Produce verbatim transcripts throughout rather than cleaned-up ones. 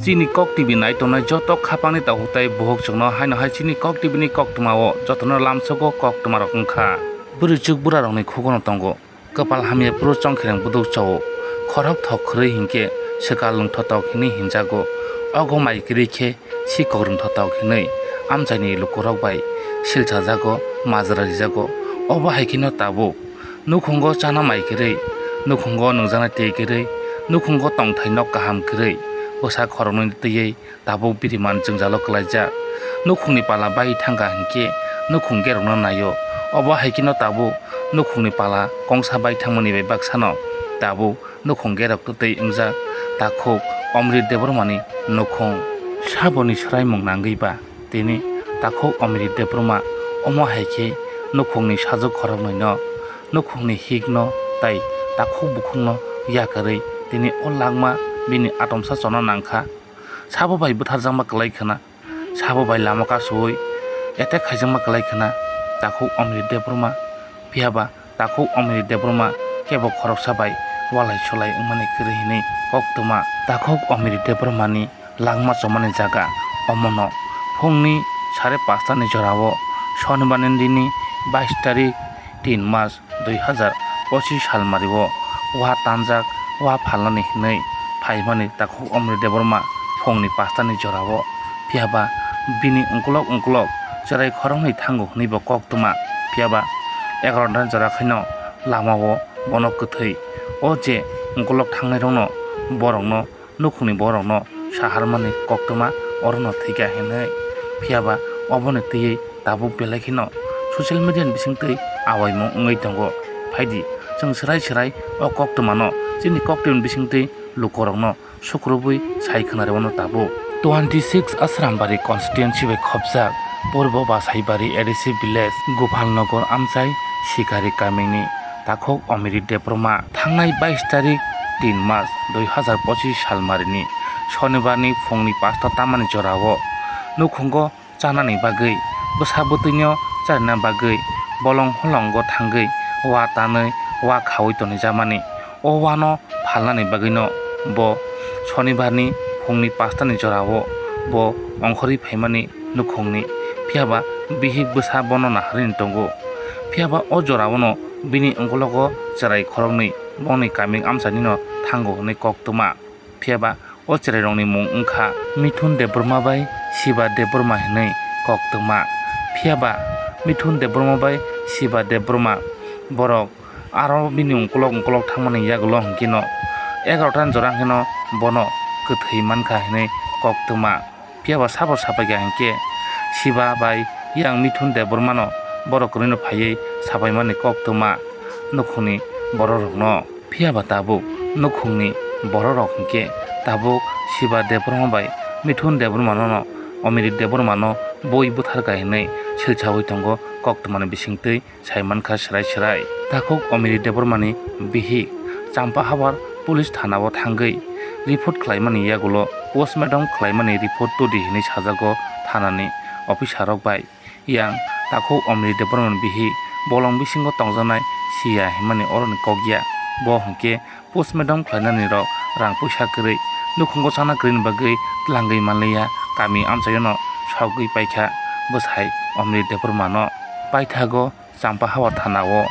Chini Kok T V nai tongnai joto khapangni takhuk tai bukhuk chwngno haino hai chini Kok T V ni koktwma o jotono lamsogo koktwma rok wngkha. Bwrwichuk bwrarokni khugono tongo. Kwpal hamya phuru chongkhirang buduk chao. Khorok thok khwrwi hinkhe swkal rwngthotok hinwi hinjago. Ogo mai kwrwi khe sikok rwngthotok hinwi amchaini lukurok bai silchajago, majra rijago. Obo hai kheno tabuk. Nukhungo chana mai kwrwi, nukhungo nungjaknai twi kwrwi, nukhungo tongthai nok kaham kwrwi, bwsa khoroknwi twiwi tabuk biriman jwngjalo kwlaijak. Nukhungni pala bai thangkha hinkhe nukhung gerokno naio. Obo hai kheno tabuk nukhungni pala kongsa bai thangmani bai baksano tabuk nukhung gerok twtwi wngjak takhuk Omrit Debbarmani nukhung. Saboni swraimung nangwi ba tini takhuk Omrit Debbarma omo hai khe nukhungni sajwk khoroknwino, nukhungni hikno tai takhuk bukhukno yakarwi tini o langma bini atomsa chona nangkha. Sabo bai bwtharjakma kwlai khwna, sabo bai lama kasowi attack khaijakma kwlai khwna takhuk Omrit Debbarma. Phiya ba takhuk Omrit Debbarma kebo khoroksa bai walai solai wngmani kwrwi hinwi koktwma. Takhuk Omrit Debbarmani langma chomani jaga omono phungni sare pastani jorao Shonibarni dini bais tarik tin mas dui hazar pochis salmario wa tanjak wa phalnani hinwi phaimani takhuk Omrit Debbarma phungni pastani jorao. Phiya ba bini ungkulok ungkulok chwrai khoroknwi thango hwnwi bo koktwma. Phiya ba egarotan jora khaino lamao bono kwthwi o je ungkulok thangnairokno borokno nukhungni borokno saharmani koktwma orono thwikha hinwi. Phiya ba oboni twiwi tabuk belai kheno social media ni bisingtwi awaimung wngwi tongo. Phaidi chwng swrai swrai o koktwmano chini koktwmani bisingtwi lukurokno sukrubwi sai khwnarwano tabuk. Twenty six Asrambari constituency bai khopjak Purbo Basaibari A D C village Gopalnagar amchai Sikari kamini takhuk Omrit Debbarma thangnai bais tarik tin mas dui hazar pochis salmarini Shonibarni phungni pasta tamani jorao nukhungo chanani bagwi, bwsa bwtwino charina bagwi bolong holongo thangwi wa tanwi wa khaui tonijakmani. O wano phalnani bagwino bo Shonibarni phungni pastani jorao bo ongkhorwi phaimani nukhungni. Phiya ba bihik bwsa bono naharwi tongo. Phiya ba o joraono bini ungkologo chwrai khoroknwi bongni kaming amchainino thango hwnwi koktwma. Phiya ba o chwrairokni mung wngkha Mithun Debbarma bai Shiba Debbarma hinwi koktwma. Phiya ba Mithun Debbarma bai Shiba Debbarma borok aro bini ungkolok ungkolok thangmani yagulo hwnkhe no egarotan jora hwnkhe no bono kwthwi mankha hinwi koktwma. Phiya ba sabo sapaikha hinkhe Shiba bai yang Mithun Debbarmano borok kwrwino phaiwi sapaimani koktwma nukhungni bororokno. Phiya ba tabuk nukhungni bororok hinkhe tabuk Shiba Debbarma bai Mithun Debbarmano no Omrit Debbarmano bui butharkha hinwi silchaui tongo koktwmani bisingtwi. Saimankha swrai swrai. Takhuk Omrit Debbarmani bihik Champahawar police thanao thangwi report khlaimani yagulo postmortem khlaimani report todi hinwi sajago thanani officerrok bai. Yang takhuk Omrit Debbarmani bihik bolong bisingo tongjaknai siya hinmani oroni kokya. Bo hinkhe postmortem khlainani rok rang puisa kwrwi, nukhungo chana kwrwini bagwi twlangwi manliya, kami amchaino sogwi paikha bwsai Omrit Debbarmano. Paithago Champahawar thanao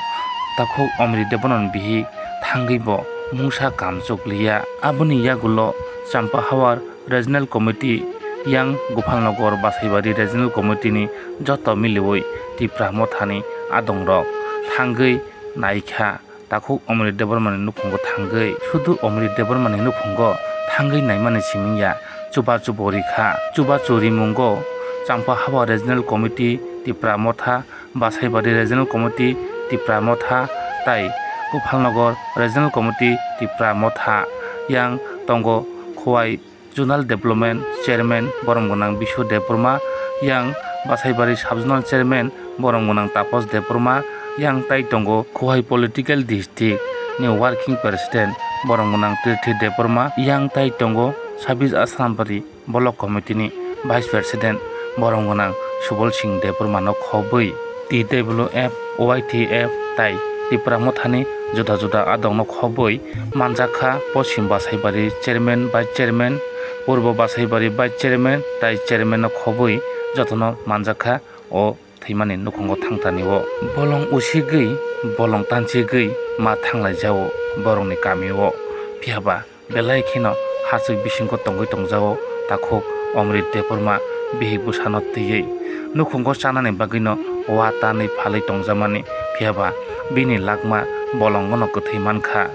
takhuk Omrit Debbarmani bihik thangwi bo mungsa kamchuk liya. Aboni yagulo Champahawar Regional Committee, yang Gopalnagar Basaibari Regional Committee ni joto miliwi Tipra Mothani adongrok thangwi naikha. Takhuk Omrit Debbarmani nukhungo thangwi, sudu Omrit Debbarmani nukhungo thangwi naimani simi ya chubachu bo rikha. Chubachu rimungo Champahawar Regional Committee, Tipra Motha, Basaibari Regional Committee, Tipra Motha, tai Gopalnagar Regional Committee, Tipra Motha. Yang tongo Khowai Zonal Development Chairman borom gwnang Bishu Debbarma, yang Basaibari Sub Zonal Chairman borom gwnang Tapos Debbarma, yang tai tongo Khowai Political District ni Working President borom gwnang Tirthi Debbarma, yang tai tongo Sabis Asrambari Block Committee ni Vice President borom gwnang Subol Singh Debbarma no khobwi T W F, Y T F tai Tipra Mothani juda juda adongno khobwi manjakha Poschim Basaibari Chairman, Vice Chairman, Purbo Basaibari Vice Chairman tai Chairman no khobwi jotono manjakha o thwimani nukhungo thangthani o. Bolong usigwi, bolong tansigwi ma thanglai jao borokni kami o. Phiya ba belai kheno hachwk bisingo tongwi tongjao takhuk Omrit Debbarma bihik bwsano twiwi. Nukhungo chanani bagwino wa tanwi phalwi tongjamani, phiya ba bini lakma bolongono kwthwi mankha.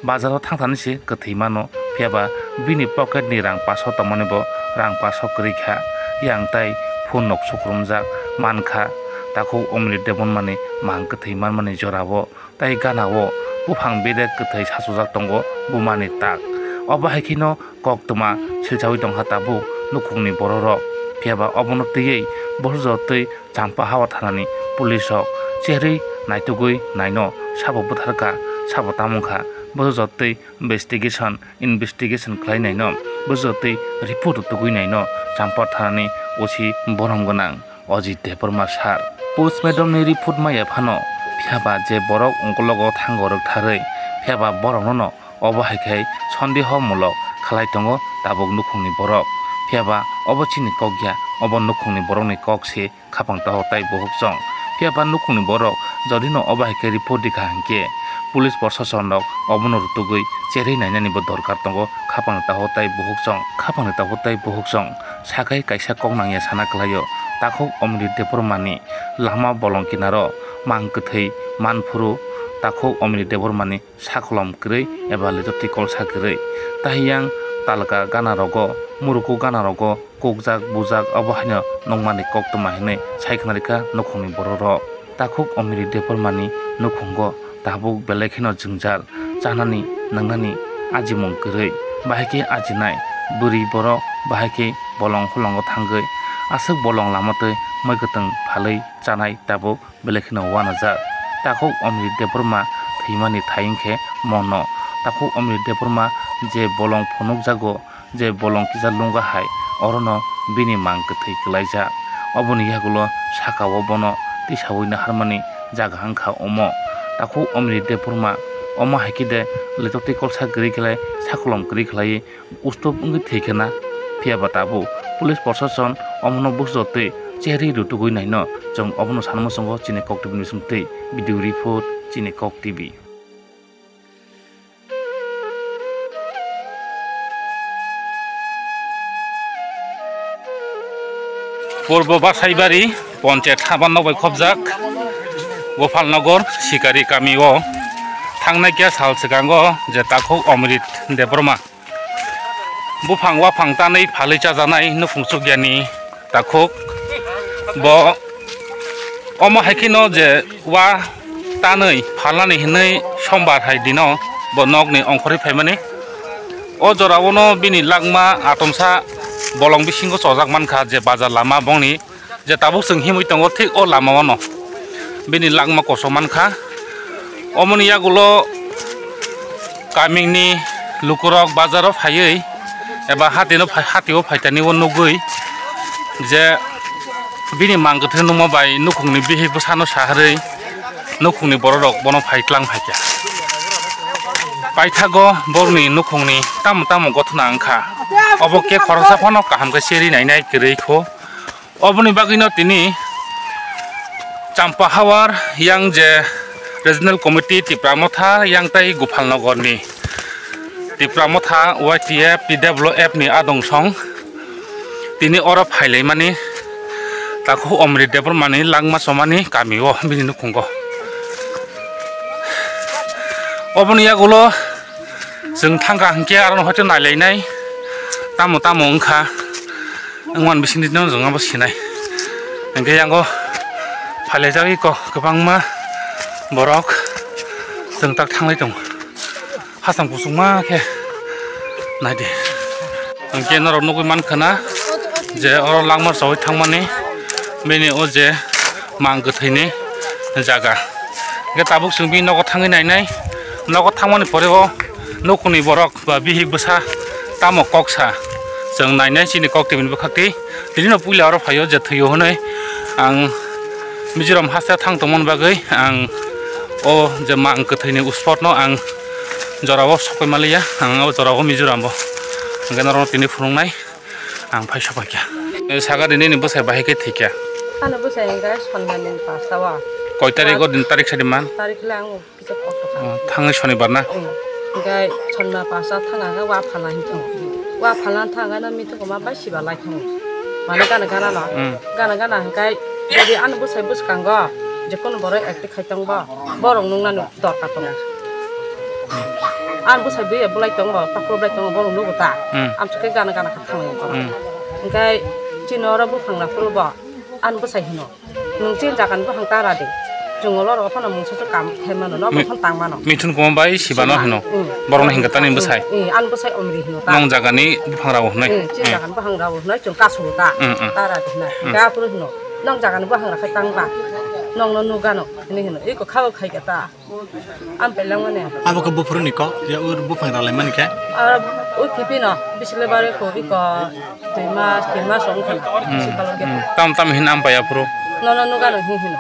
Bazaro thangthani se kwthwi mano, phiya ba bini pocket ni rang paso tongmani bo rang paso kwrwi kha. Yang tai phone nok sukrumjak mankha. Takhuk Omrit Debbarma ni mang kwthwi manmani jora o tai gana o buphang bedek kwthwi sachojak tongo buma ni tak. Obo hai kheno koktwma silchawi tongkha tabuk nukhungni borok rok. Phiya ba obono twiwi bohrok twi Champahawa thanani police rok cherwi naitugwi naino sabo bwtharkha, sabo tamungkha. Bohrok twi investigation, investigation khlai naino bohrok twi report tugwi naino Champar thanani O C borom gwnang. Ajit Debbarma sir. Postmortem ni report maya phano, phiya ba je borok ongkologo thango rwktharwi, phiya ba borokno no obo hai khai sondeho mulok khlai tongo tabuk nukhungni borok. Phiya ba obo chini kok ya, obo nukhungni borokni kok se, khapang taho tai buhuk chong. Phiya ba nukhungni borok jodi no obo hai khe report rikha hinkhe, police proshashan rok obono rwtugwi cherwi nainani bo dorkar tongo, khapang taho tai buhuk chong, khapang taho tai buhuk chong. Sakai kaisa kok nangya sana kwlaio. Takhuk Omrit Debbarmani lama bolong kinaro mang kwthwi manphuru takhuk Omrit Debbarmani sakolom kwrwi eba litotwi kolsa kwrwi. Tahiyang talka gana rogo, muruku gana rogo kukjak bujak obo haino nungmani koktwma hinwi saikhnarikha nukhungni bororok. Takhuk Omrit Debbarmani nukhungo tabuk belai kheno jwngjal, chanani nwngnani ajimung kwrwi, bahai khe ajinai bwrwi borok, bahai khe bolong holongo thangwi aswk bolong lama twi mui kwtwng phalwi chanai tabuk belai kheno uanajak. Takhuk Omrit Debbarma thwimani thai wngkhe mono. Takhuk Omrit Debbarma je bolong phunukjago, je bolong kisa lungga hai, orono bini mang kwthwi kwlaijak. Oboni yagulo sakao bono tisaui naharmani jaga wngkha omo. Takhuk Omrit Debbarma omo hai khe de litotwi kolsa kwrwi khlai, sakolom kwrwi khlaiwi ustup wngwi thwikha na. Phiya ba tabuk police proshashan omono bujotwi cherwi rwtugwi naino. Chwng obono sanmwswngo chini Kok T V ni bisingtwi. Video report, chini Kok T V. Purbo Basaibari Ponchayat haba nok bai khobjak Gopalnagar Sikari kami o thangnai kya sal swkango je takhuk Omrit Debbarma buphang waphang tanwi phalwi chajaknai nukhung chukya ni takhuk. Bo omo hai kheno je wa tanwi phalnani hinwi sombar hai dino bo nokni ongkhorwi phaimani. O jora o no bini lakma atomsa bolong bisingo chojak mankha je bazar lama bongni je tabuk chwng himwi tongo, thik o lama o no bini lakma kosom mankha. Omoni yagulo kamini lukurok bazaro phaiwi eba hatino phai-, hatio phaitani o nugwi je bini mang kwthwi nungma bai nukhungni bihik bwsano saharwi nukhungni bororok bono phai tlang phaikha. Paithago borokni nukhungni tamo tamo gothona wngkha. Obo khe khoroksa phano kaham khe cherwi nainai kwrwi kho. Oboni bagwino tini Champahawar yang je Regional Committee Tipra Motha yang tai Gopalnagar ni Tipra Motha Y T F, T W F ni adong song tini oro phailaimani takhuk Omrit Debbarma ni langma chomani kami o bini nukhungo. Oboni yagulo chwng thangkha hinkhe aro no hoite nailainai tamo tamo wngkha. Wngmani bisingtwi no chwng abo sinai. Hinkhe yango phailaijagwi kok kwbangma borok chwng tak thanglai tongo. Hasam kuchukma khe naidi. Hinkhe norok nugwi mankha na je oro langma chawi thangmani bini o je mang kwthwini jaga. Hinkhe tabuk chwng bini nogo thangwi nainai. Nogo thangmani pore o nukhungni borok ba bihik bwsa tamo kok sa chwng nainai chini Kok T V ni bwkhak twi. Tini no puila oro phaio je thwio hwnwi ang Mizoram haste thang tongmani bagwi ang o je mang kwthwini uspot no ang jorao sokoi maliya, ang o jorao Mizoram o Hwnkhe norokno tini phunuknai ang phai sopaikha. Saka rini ni bwsai bahai khe thwikha. Ano bwsai hwnkhe sonnani pasta o. Koi tarik o din tarik sadi man? Tarik le ang kisa kokto kha. Oh, thangwi sonibar na? Hmm. Hwnkhe sonna pasta thanga khe wa phalna hin thango. Wa phalna thanga no mithi koma bai siba lai thango. Mane gana gana no. Hmm. Gana gana hwnkhe jadi ano bwsai bwskango je kono borok active khai tongbo borok nuknani dorkar tongo. Ang bwsai bwi bulai tongo, takhuk bulai tongo, borok nugo ta. Hmm. Amsukhe gana gana kha thanglai tongo. Hmm. Hwnkhe chini oro buphang rok phuru bo ang bwsai hino, "Nwng chini jaga ni buphang ta ra di. Chwng olo rok phano mungsa se kam khai mano, no Mi-, buphang tang mano." Mithun kwma bai siba no hino. Hmm. Borok no hingka tani bwsai. Hmm, ang bwsai omri hino ta. Nwng jaga ni buphang rok hwnwi. Hmm, chini jaga ni buphang rok hwnwi chwng kasu ta. Hmm, hmm. Ta ra di hwnwi. Hmm. Hwnkhe aphuru hino, "Nwng jaga ni buphang rok khai tang ba. Nwng no nugano," hwnwi hino. Eko kha o khai kha ta. Ang pelang mani. Abo khe buphuru ni kok, ya ur buphang ralai mani khe. Ah, ui khipi no, bisle bare ko iko, dui mas, tin mas wng khana. Hmm, sipalo ge. Hmm. Tam tam hin am paya phuru. No, no, nuga no hin hin.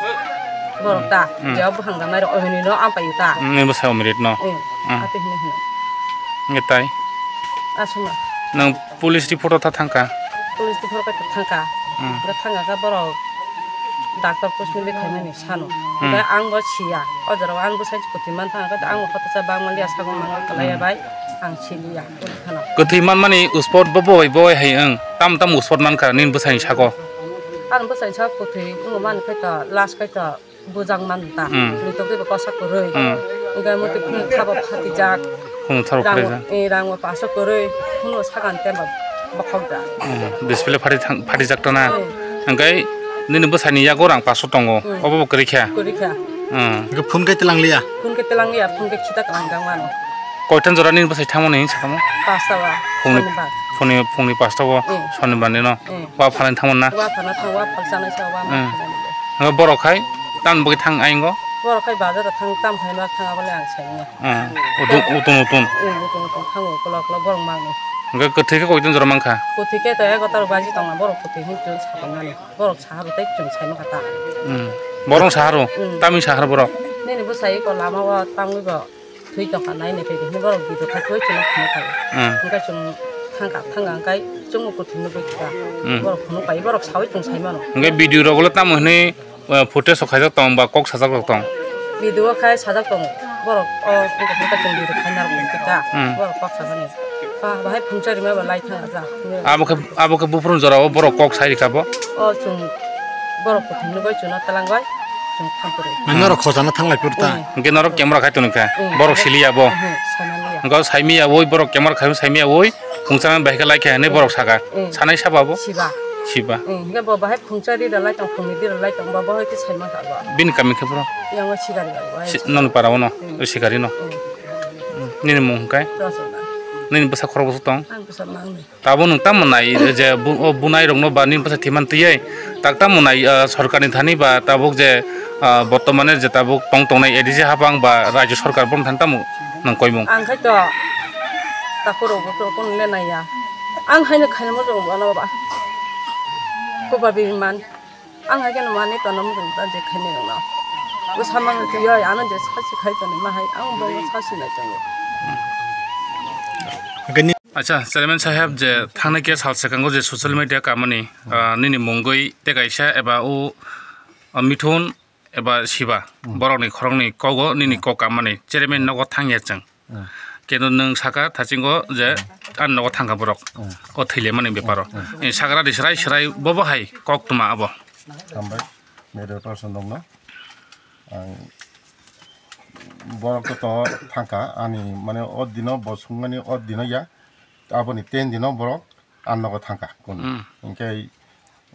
Borok ta, Hmm. je buphang da mai ro, ohini no am payu ta. Hmm, ni bwsai omirit no. Eh, Hmm. ate hin hin. Nge tai. Asuma. Nang Police report o ta thangkha? Police report o ta thangkha. Hmm. Hwnkhe thangkha khe borok doctor postmortem khaimani sano. Hmm. Hwnkhe ang bo siya. O jorao ang bwsai kwthwi man thangkha khe ang bo hotosa bangma liya sago mangma kwlaiya Hmm. bai ang siliya. Hwnkhe kheno. Kwthwi manmani uspot bo bowai bowai hai wng. Tam tam uspot mankha nini bwsaini sago? Ang bwsaini sago kwthwi wngmani khe to last khe to bujak man ta. Hmm. Luitok tei bo kosa kwrwi. Hmm. Hwnkhe muitu phunuk thabo phatijak. Phunuk thabo Rang-, phatijak. Eh, rango paso kwrwi. Phunuk sagan temba bokhok da. Hmm. Display phati thang, phatijak tana. Hmm. Hwnkhe nini bwsani yago rang paso tongo. Hmm. Obo bo kwrwi kha? Kwrwi kha. Hmm. Hwnkhe phone khe tilang liya? Phone khe tilang liya, phone khe khita tong jang mano. Koitan jora nini bwsai thangmani hinwi sakamo? Pasta ba. Phungni, Sonibar. phungni, phungni pasta o Hmm. Sonibar ni no? Hmm. Wa phalani thangmani na? Wa phalna thang, wa phal chanai sa, wa Hmm. ma phalani. Hwnkhe borok khai tam bagwi thang ayingo? Borok khai bazar o thang, tam khai ma thang, abole ang sai manya. Hmm. Utun, utun, utun. Hmm, utun, utun thango, ukolok, ukolok borok mangni. Hwnkhe kwthwi khe koitan jora mankha? Kwthwi khe to egaroh baji tongna, borok kwthwi hin twi sapanani. Borok saharo tei chwng sai mankha ta. Hmm. Borok saharo? Hmm. Tamni sahar borok? Nini bwsai ko lama o tangwi bo. Thwi tongkha nai nai phai hinwi borok video khai thwi chwngno phunuk kha. Hmm. Hwnkhe chwng thangkha, thangkha hwnkhe chwngno kwthwino nugwi kha. Hmm. Borok phunuk pai, borok saui chwng sai mano. Hwnkhe video rok ulo tamo hinwi, uh, footage rok khaijak tong ba kok sajak rok tong? Video o khai sajak tongo. Borok o hwnkhe hwnkhe chwng video khai narwk kha. Hmm. Borok kok sajani. Ba, bahai phungsa rima ba lai thang aja. Abo khe, abo khe buphuru jora o borok kok sai rikha bo? O chwng borok kwthwino bai chwngno twlangwi chwng thang kwrwi. Mane norok khojana thanglai phuru ta? Hmm. Hwnkhe norok camera khai tongkha. Hmm. Borok siliya bo. Hmm, sanaliya. Hwnkhe saimiya oi borok camera khai saimiya oi phungsa bai khe lai khe hinwi borok saka. Hmm. Sanai saba bo? Siba. Siba. Hmm, hwnkhe bo bahai phungsa ri da lai tong, phungni di da lai tong, bo bahai khe sai mankha bo. Bini kami khe bro? Yang o sigari ba bo. Si-, noni para o no? Hmm. O sigari no? Hmm. Hmm. Nini mung hwnkhe? Rosona. Nini bwsa khorok bwswk tong? Ang bwsa mangni. Tabuk nwng tamo nai je bu-, o bunai rokno ba nini bwsa thwiman twiwi tak tamo nai, ah, sorkarni thani ba tabuk je, ah, bortomane je tabuk tong tongnai A D C hapang ba rajyo sorkar bohrokni thani tamo nwng koimung? Ang khai to takhuk rok bo to kunu le naiya. Ang haino khaina muchung bono ba. Koba biman. Ang hai kheno manwi tongna muchung ta je khainai rokno. Bwsa mangno twiwi ano je sasi khai tongma hai ang bo sasi nai tongo. Acha, Chairman Saheb, je thangnai khe sal swkango je social media kamani, ah, nini mungwi tei kaisa eba o, ah, Mithun eba Siba, Hmm. borokni khoroknwi kogo nini Hmm. kok kamani, Chairman nogo thangya chwng. Hmm. Kendo nwng saka thasingo je Hmm. ani nogo thangkha borok. Hmm. O thwilaimani beparo. Hmm. Eh, sagra di srai srai bobo hai kok tuma abo. Hambai, media person rokno. Ang borok to thangkha, ani mane o dino bo sungmani o dino ya, aboni ten dino borok ang nogo thangkha kunu. Hmm. Hwnkhe,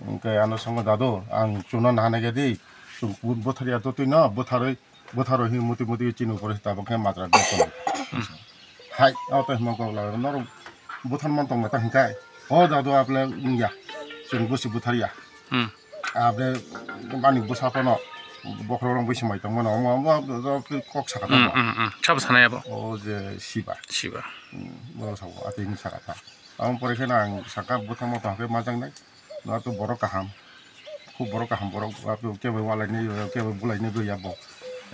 hwnkhe ano songkha, "Dadu, ang chwngno naha naikha di, chwng bu-, butharya to twino, butharwi, butharwi," hwnwi muti muti chini upor tabuk khe majra berwi tongo. Hmm. Hai, o to hwnma kok lagra, "Norok buthar man tong nai ta hwnkhai?" "O dadu, aple wngya, chwng busi butharya." Hmm. Aple ani bwsa phano bokhorok rok busi mai tong mano, omo, omo, omo kok sakha Hmm, tamo. Hmm, hmm. Sabo sanai abo? O je Siba. Siba. Hmm, bo sabo, atwi hwnwi sakha ta. Aboni pore kheno ang saka buthar man tong khe majak nai. Noha to borok kaham. Khub borok kaham borok, abo kebo walainai, kebo bulainai bo ya bo.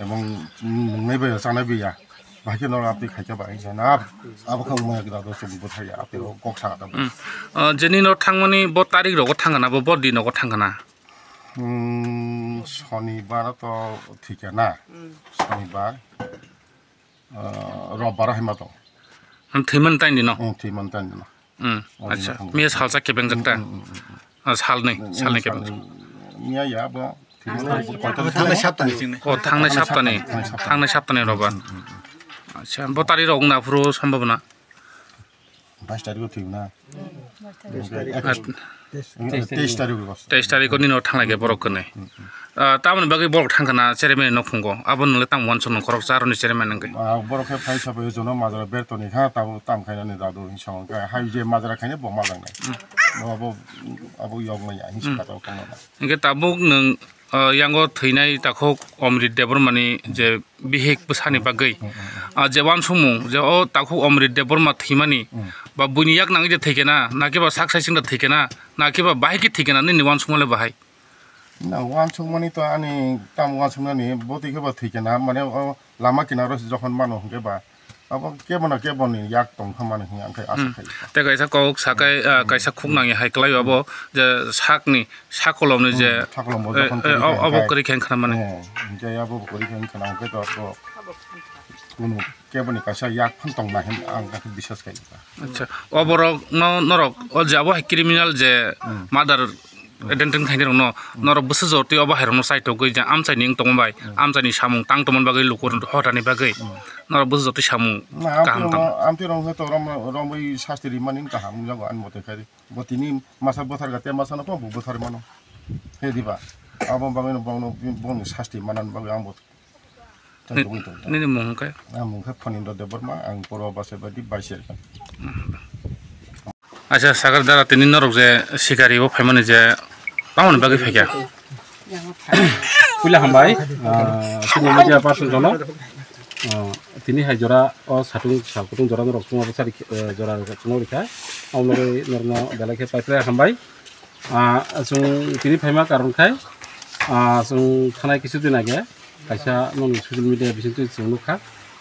Ebong nungnai bo ya, chanai bo ya. Bahai khe norok update khaikha bahai khe na. Abo khe wngmaya khe dado chwng bwthai ya, update o kok sakha da. Hmm. Ah, je nini no thangmani bo tarik rogo thangkha na, bo, bo din rogo thangkha na? Hmm, Sonibar to thwikha na. Hmm. Sonibar, ah, Robbar hai ma tong. Hmm, thwiman taini no? Hmm, thwiman taini no. Hmm, o din acha, no thangkha. Miya salsa kebengjak ta? Hmm, hmm, hmm, hmm. Ah, salnwi, hmm, salnwi kebeng. Salnwi. Miya ya bo. Thangnai saptani. Oh, thangnai saptani. Thangnai saptani. Thangnai saptani roba. Acha, bo tari rok na phuru sambabana. Bais tari rok thik na. Bais tari. At- Teis tari rok. Teis tari ko nino thanglai ke borok kene. Ah, tamoni bagwi borok thangkha na chairman no phungo. Abo nole tam wanso no khorok charo ni chairman nang ke. Ah, borok khe phai sabai jono majra bertoni kha, tabo tam khaina ni dadu hinsa hwnkhe. Hai je majra khaina bo majra nai. Bo abo, abo yok maya hinsa kata ko na. Hingke tabuk nwng, ah, yango thwinai takhuk Omrit Debbarmani je bihik bwsani bagwi, ah, je wansukmung je o takhuk Omrit Debbarma thwimani, ba buini yak nangwi je thwikhe na, na khe ba sak sai singda thwikhe na, na khe ba bahai khe thwikhe na, nini wansukmale bahai? Na wansukmani to ani tam wansuknani bwtwi khe ba thwikhe na, mane o lama kinaro se jokhon mano hwnkhe ba, abo kebo na kebo ni yak tong kha mani hwnwi ang khe asa khai. Tei kaisa kok sakai, ah, kaisa khuk nangya hai kwlai abo je sakni, sakolomni je, sakolom bo eh, jokhon eh, kwrwi o-, kha obo hwnkhe, kwrwi kha wngkha mani. Eh, hwnkhe abo bo kwrwi kha wngkha na hwnkhe to abo kunu kebo ni kaisa yak phano tong nai hwn ang khe biswas khai kha. Acha, oborok no norok o je abo hai criminal je murder attempt khainai rok no, norok bwswk jor twi obo hai rok no chaitogwi je amchai ni wng tongma bai, amchai ni samung tang tongmani bagwi luku rok hotani bagwi norok bwswk jor twi samung kaham tang. Amtwi rok, amtwi rok hwnkhe to rom, romwi sasti rimani kaham jago ani mote khai. Bo tini masa bwthar ga te masa no bo bwthar mano. He diba? Abo bagwi no bongno, bongni sasti manani bagwi ang bo Ni-, nini mung hwnkhe? Ang mung khe Phanindra Debbarma, ang Purba Basaibari, Baisir. Acha, sakar dara tini norok je sikari o phaimani je tamoni bagwi phaikha? Puila hambai, ah, chini media person jono, ah, tini hai jora o satung, sakutung jora norok chungma bwsari, eh, jora chungma rikha. Abo norokno belai khe paiphlai hambai. Ah, chwng tini phaima karon khai, ah, chwng thanai kisu din age kaisa nokni social media bisingtwi chwng nukha,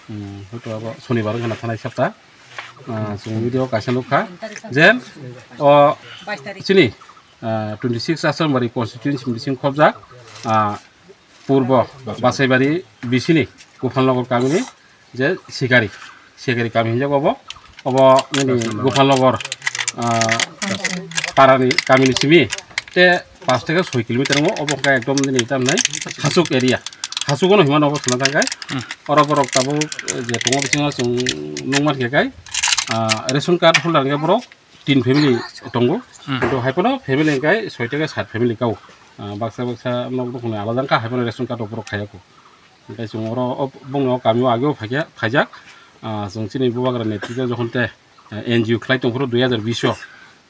hmm, hoito abo Sonibar wngkha na thanai sapta, ah, chwng video kaisa nukha je o chini, ah, twenty six Asambari constituency bising khobjak, ah, Purbo Basaibari bisini Gopalnagar kamini je Sikari, Sikari kami hinjak obo, obo nini Gopalnagar, ah, parani kamini simi te pash theke soi kilometer wngo, obo hwnkhe ekdom nini tamnai Hasuk area, Hasuk ono himano obo swnamjak khe, oro borok tabuk je tongo bisingo chwng nukmankhe kai, ah, ration card holder hwnkhe borok tin family tongo. Kintu haiphano family hwnkhe soita khe sat family kao. Ah, baksa baksa nok nukhungni alada wngkha, haiphano ration card rok borok khaiya kho. Hwnkhe chwng oro o bongni o kami o ageo phaikha, phaijak. Ah, chwng chini bubagra netrito jokhon te, ah, N G O khlai tongphuru dui hazar bish o,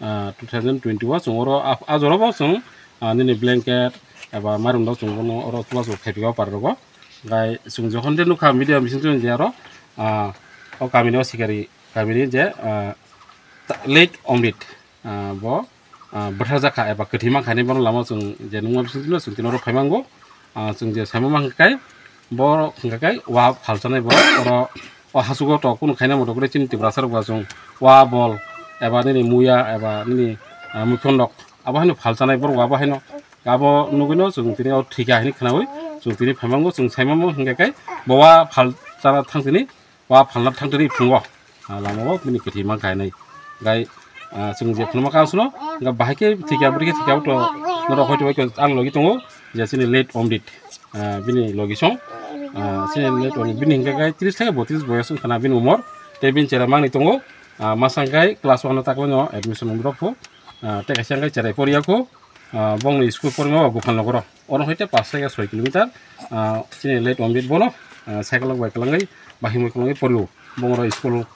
ah, two thousand twenty o chwng oro a, a jora bo chwng, ah, nini blanket eba mairum rok chwng bono oro chubachu khaiphika o para rogo. Hwnkhe chwng jokhon de nukha media bising chwng je aro, ah, o kamini o sikari kamini je, ah, ta-, late Omrit, ah, bo, ah, bwtharjak kha eba kwthwi mankha hinwi bono lama chwng je nukma bisingtwi chwng tini oro phaimango. Ah, chwng je saima mankha khe bo hwnkha khe wa phalchanai borok oro o hachugo to kunu khaina moto kwrwi chini Tiprasa rok ba chwng wa bol eba nini muya eba nini, ah, muikhon rok abo haino phalchanai borok abo haino abo nugwino chwng tini o thwikha hinwi khwnawi chwng tini phaimango chwng saimango hwnkha khe bo wa phalchana thang tini. Wa phalna thangtwrwi phungo, ah, lamao bini kwthwi mankha hinwi. Gai, ah, chwng je phunukma kha suno, hwnkhe bahai khe thwikha, bwrwi khe thwikha, to norok hoito bai khe ang logi tongo, je chini late Omrit, ah, bini logi song, ah, chini late Omrit, bini hwnkhe gai tris theke botris boyos wngkha na bini umor, tei bini chera mangni tongo, ah, masa hwnkhe class one o taklaino admission wng rw phu, ah, tei kaisa hwnkhe cherai poriya kho, ah, bongni school porima bo Gopalnagar o. Oro hai te pash theke soi kilometer, ah, chini late Omrit bono, ah, cycle rok bai kwlangwi, bahimwi kwlangwi porio. Bongni school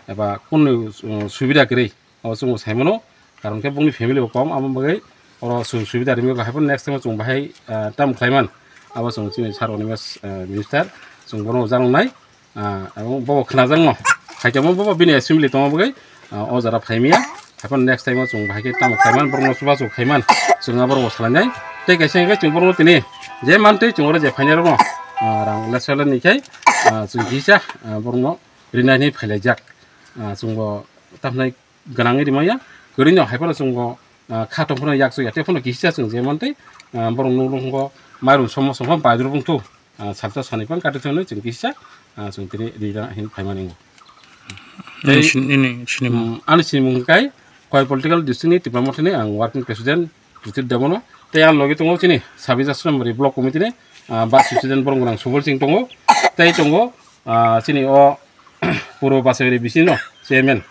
eba kunui, uh, subida kwrwi, abo chwng saimano, karon khe bongni family bo kom, amo bagwi oro chwng subida rwmwi, bahai phano next time o chwng bahai, ah, tamo khlaiman, abo chwng chini sir Animesh, ah, minister, chwng bono janoknai. Ah, abo bo khnajakno. Haikhe bo, bo bini assembly tongma bagwi, ah, o jora phaimiya. Haikhe next time o chwng bahai khe tamo khaiman, borokno chubachu khaiman. Chwng abo rokbo salainai. Tei kaisa hwnkhe chwng borokno tini je mantwi chwng oro je phainai rokno. ah, rang lesole ni khai, ah, chwng kisa, ah, borokno rinani phailaijak. Ah, chwngbo tamhnai gwnangwi rimaya, kwrwino hai phano chwngbo, ah, kha tong phano yak chwng ya, tei phano kisa chwng je mantwi, ah, borok nukgo mairum somo somo baidrwk wngthu. Ah, salsa sani phang kati thangno chwng kisa, ah, chwng tini rira hin phaimani. Nini Tei, sin-, nini sinimung. Mm, ani sinimung kai Koi Political District ni Tipra Motha ni ang working president Ritit Demono. Tei ang logi tongo chini Sabi Jasramari Block Committee ni, ah, vice president borong gorang Subol Singh tongo. Tei tongo, ah, chini o Purbo Basabari bisino chairman,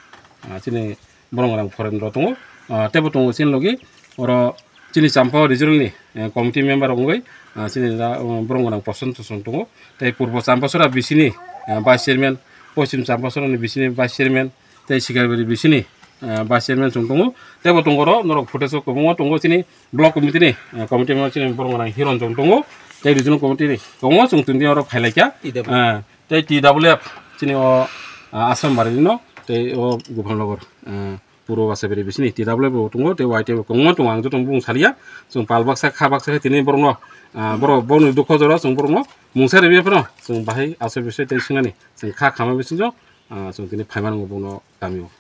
ah, chini borong rang foreign rok tongo. Ah, tebo tongo chini logi oro chini Champa regional ni, eh, committee member rok wngwi, ah, chini da, um, borong rang Prosanto Chosong tongo. Tei Purbo Champasora bisini, eh, vice chairman, Poschim Champasora ni bisini vice chairman, tei Sikarbari bisini, eh, vice chairman chwng tongo. Tebo tongo oro norok footage o kwbangma tongo chini block committee ni, eh, committee member chini borong rang Hiron chwng tongo. Tei regional committee ni tongo chwng tini oro phailaikha. T W F. Eh, Tei T W F chini o, ah, Asram Bari no tei o Gopal Nagar, ah, Purbo Basabari bisini T W F bo tongo, tei Y T F bo kwbangma tongo, ang joto bung saliya. Chwng pal baksa, kha baksa khe tini borokno, ah, borok, borokni dukho jora chwng borokno mungsa rwya phano chwng bahai aswk bisai tei swngani chwng kha khama bisingjo, ah, chwng tini phaimango bono kamio.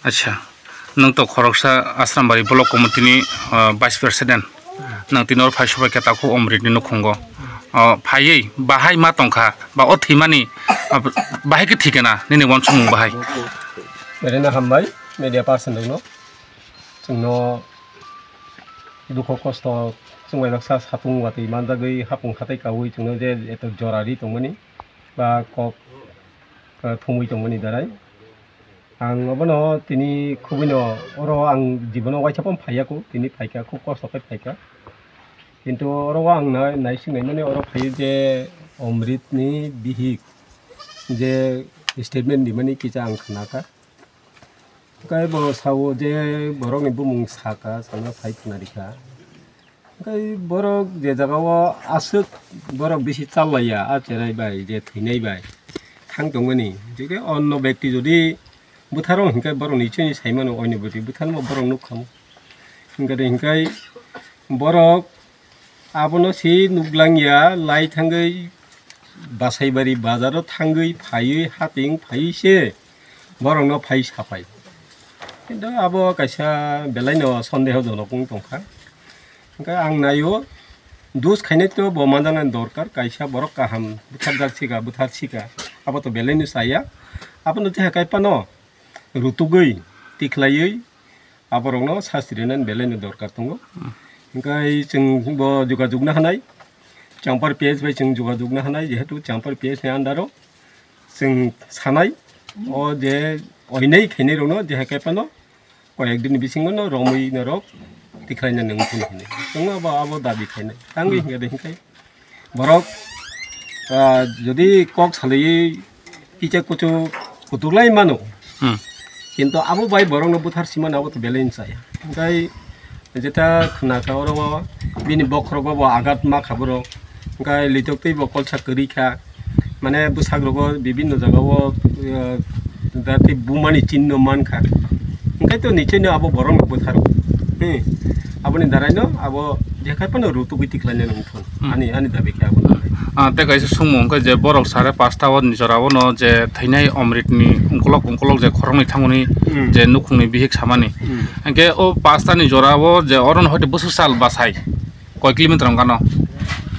Acha, nwng to khoroksa Asrambari Block Committee ni, ah, Vice President. Nwng tini oro phai sobai khe takhuk Omrit ni nukhungo. Ah, phaiwi bahai ma tongkha, ba o thwimani, ah, bahai khe thikena, nini uansukmung bahai. Belai no hambai, media person rokno. Chwngno dukho kosto, chwng bai baksa satung watwi manjagwi hapung hatai kaui chwngno je eto jora ri tongmani, ba kok, ah, thumui tongmani darai. Ang obono tini khubui no oro ang jibono waisa phano phaiya kho, tini phaikha, khub kosto khe phaikha. Kintu oro o ang nai-, naising naimani oro phaiyo je Omrit ni bihik je statement rimani kisa ang khnakha. Hwnkhe bo sao je borok ni bumung sakha, sana sai khna rikha. Hwnkhe borok je jaga o aswk borok bisi challaiya, a cherai bai, je thwinai bai thang tongmani, je khe onno bekti jodi bwtharo hinkhe borok ni chini saimano onno bekti bwtharma borok nukha. Hinkhe de hinkhe borok abono se nuklangya lai thangwi Basaibari bazaro thangwi phaiwi hating phaiwi se borokno phai saphai. Kintu abo kaisa belai no sondeho jonok wng tongkha. Hwnkhe ang naio, dus khainai to bo manjaknani dorkar, kaisa borok kaham bwtharjak sika, bwthar sika, abo to belai no chaya. Abono je hai phano rutugwi, tikhlaiwi, aborokno sasti rwnani belai no dorkar tongo. Hwnkhe chwng bo jogajog na hanai, Champar P S bai chwng jogajog na hanai, jehetu Champar P S ni under o chwng sanai, o je oinai khainai rokno je hai phano koyek din ni bisingo no romwi norok tikhlai na nang thun hwnwi. Chwng abo, abo dabi khainai. Tangwi hwnkhe de hwnkhe borok, ah, jodi kok salaiwi kicha kuchu kutuk lai mano. Hmm. Kintu abo bai borokno buthar simano abo to belai chaya. Hwnkhe jeta khna kha oro o bini bokhorok bo agat ma kha borok. Hwnkhe litok twi bo kolsa kwrwi kha. Mane bwsakrogo bibinno jagao, eh, jati bumani chinno mankha. Hwnkhe to nicheno abo borokno bwtharo. Hmm. Aboni daraino abo jekhai phano rutugwi tikhlaina nangthun. Hmm. Ani, ani dabi khe abo. Ah, tei kaisa sungmung wngkha je borok sare pasta o ni jora o no je thwinai Omrit ni ungkolok ungkolok je khoroknwi thangmani Hmm. je nukhungni bihik samani. Hmm. Hwnkhe o pasta ni jora o je oro no hoite bwswk sal bachai. Koi kilometer wngkha no?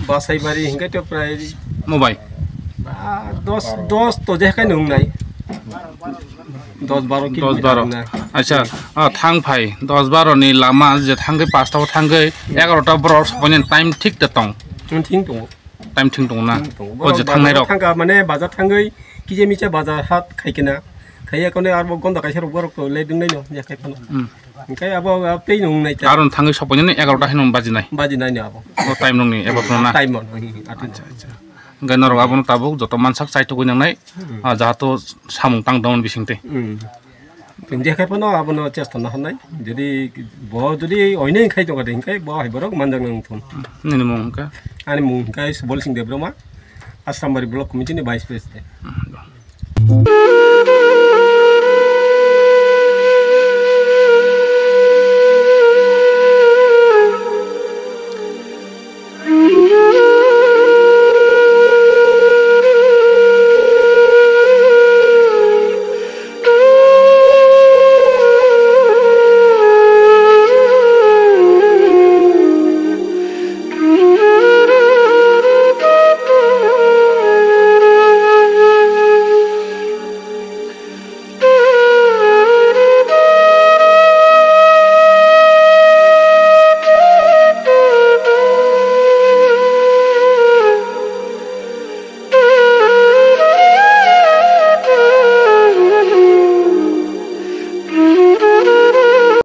Basaibari hwnkhe to prai Mo bai? Ah, dos, dos to je kai nung nai. Dos baro Dos kilometer baro. Wngnai. Acha, ah, thang phai dos baro ni lama je thangwi pasta o thangwi egarota borok sopainani time thik ta tong. Thing tongo. Time thing tongo na? Thing tongo. O je Borok thangnai bazar rok. Thangkha mane bazar thangwi kije micha bazar hat khaikena. Khaiya kone arbo gonda kaisa rok borok to le ding nai no je kai phano. Hmm. Hingkai abo, abo tei nung nai ta. Aron thangwi sopainani egarota hinwi bajinai. Bajinai ni abo. O time nungni ebo phano na? Time on, hmm, hmm, ati. Acha, acha. Hingkai norok abono tabuk joto mansak chaitugwi nangnai, Hmm. ah, jahato samung tang dongni bisingtwi. Hmm. Tong je khai phano abono chesta na hanai. Jodi bo jodi oinai khai tonga de hingkai bo hai borok manjak nang thun. Nini mung hingka? Ani mung hingkai Subol Singh Debbarma, Asrambari Block Committee ni Vice President.